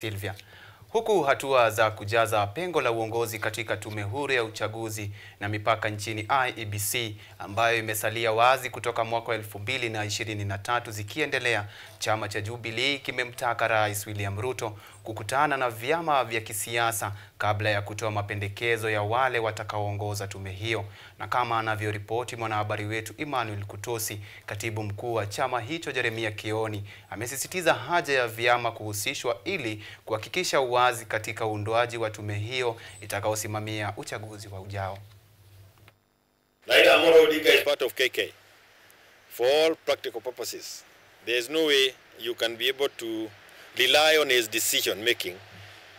Sylvia. Huku hatua za kujaza pengo la uongozi katika Tume Huru ya Uchaguzi na Mipaka nchini IEBC ambayo imesalia wazi kutoka mwaka 2023 zikiendelea, chama cha Jubilee kimemtaka Rais William Ruto kukutana na vyama vya kisiasa kabla ya kutoa mapendekezo ya wale watakaoongoza tume hiyo. Na kama anavyoripoti mwanahabari wetu Emmanuel Kutosi, katibu mkuu wa chama hicho Jeremiah Kioni amesisitiza haja ya vyama kuhusishwa ili kuhakikisha uwazi katika uundwaji wa tume hiyo itakayosimamia uchaguzi wa ujao. Raila Amolo Odinga is part of KK. For all practical purposes, there is no way you can be able to rely on his decision making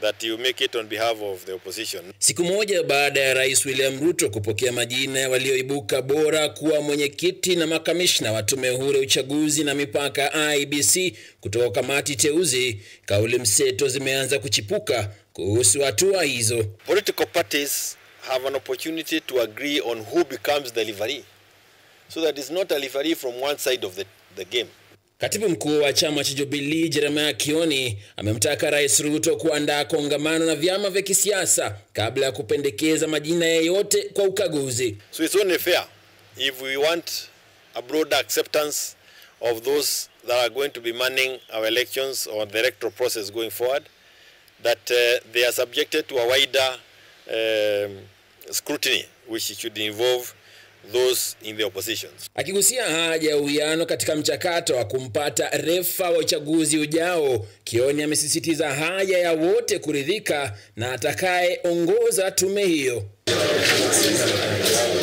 that you make it on behalf of the opposition. Siku moja baada ya Rais William Ruto kupokea majina walioibuka bora kuwa mwenyekiti na makamishna wa Tume Huru ya Uchaguzi na Mipaka IEBC kutoka kamati teuzi, kauli mseto zimeanza kuchipuka kuhusu hatua hizo. Political parties have an opportunity to agree on who becomes the referee, so that it's not a referee from one side of the game. Katibu mkuu wa chama cha Jubilee Jeremiah Kioni amemtaka Rais Ruto kuandaa kongamano na vyama vya kisiasa kabla ya kupendekeza majina yeyote kwa ukaguzi. So it's only fair if we want a broader acceptance of those that are going to be manning our elections or the electoral process going forward, that they are subjected to a wider scrutiny which should involve those in the oppositions. Akigusia haja ya uwiano katika mchakato wa kumpata refa wa uchaguzi ujao, Kioni amesisitiza haja ya wote kuridhika na atakayeongoza tume hiyo.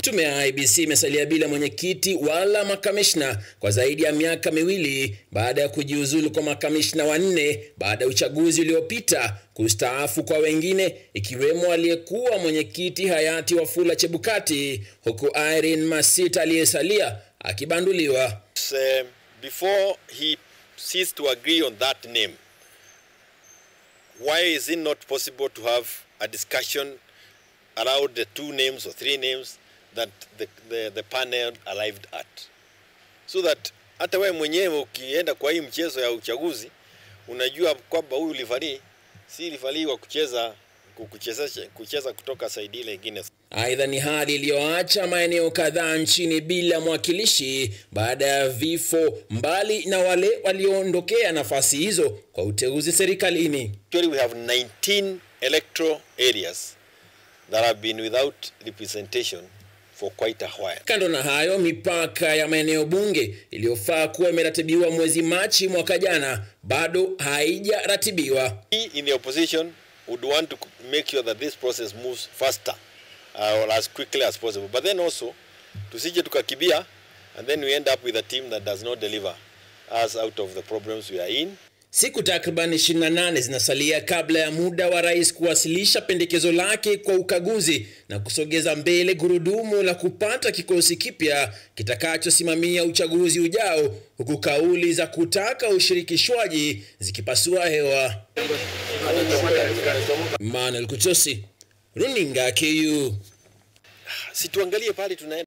Tume ya IEBC imesalia bila mwenyekiti wala makamishna kwa zaidi ya miaka miwili baada ya kujiuzulu kwa makamishna wanne baada ya uchaguzi uliopita, kustaafu kwa wengine ikiwemo aliyekuwa mwenyekiti hayati Wafula Chebukati, huku Irene Masita aliyesalia akibanduliwa. Before he ceased to agree on that name, why is it not possible to have a discussion around the two names or three names that the panel arrived at, so that hata wewe mwenyewe ukienda kwa hii mchezo ya uchaguzi unajua kwamba huyu referee si referee wa kucheza kutoka side ile nyingine. Aidha, ni hali iliyoacha maeneo kadhaa nchini bila mwakilishi baada ya vifo, mbali na wale walioondokea nafasi hizo kwa uteuzi serikalini. Actually, we have 19 electoral areas that have been without representation for quite a while. Kando na hayo, mipaka ya maeneo bunge iliyofaa kuwa imeratibiwa mwezi Machi mwaka jana bado haijaratibiwa. We in the opposition would want to make sure that this process moves faster or as quickly as possible. But then also, tusije tukakibia and then we end up with a team that does not deliver us out of the problems we are in. Siku takriban 28 zinasalia kabla ya muda wa rais kuwasilisha pendekezo lake kwa ukaguzi na kusogeza mbele gurudumu la kupata kikosi kipya kitakachosimamia uchaguzi ujao, huku kauli za kutaka ushirikishwaji zikipasua hewa. Manuel Kutosi, Runinga KU. Si tuangalie pale tunaenda.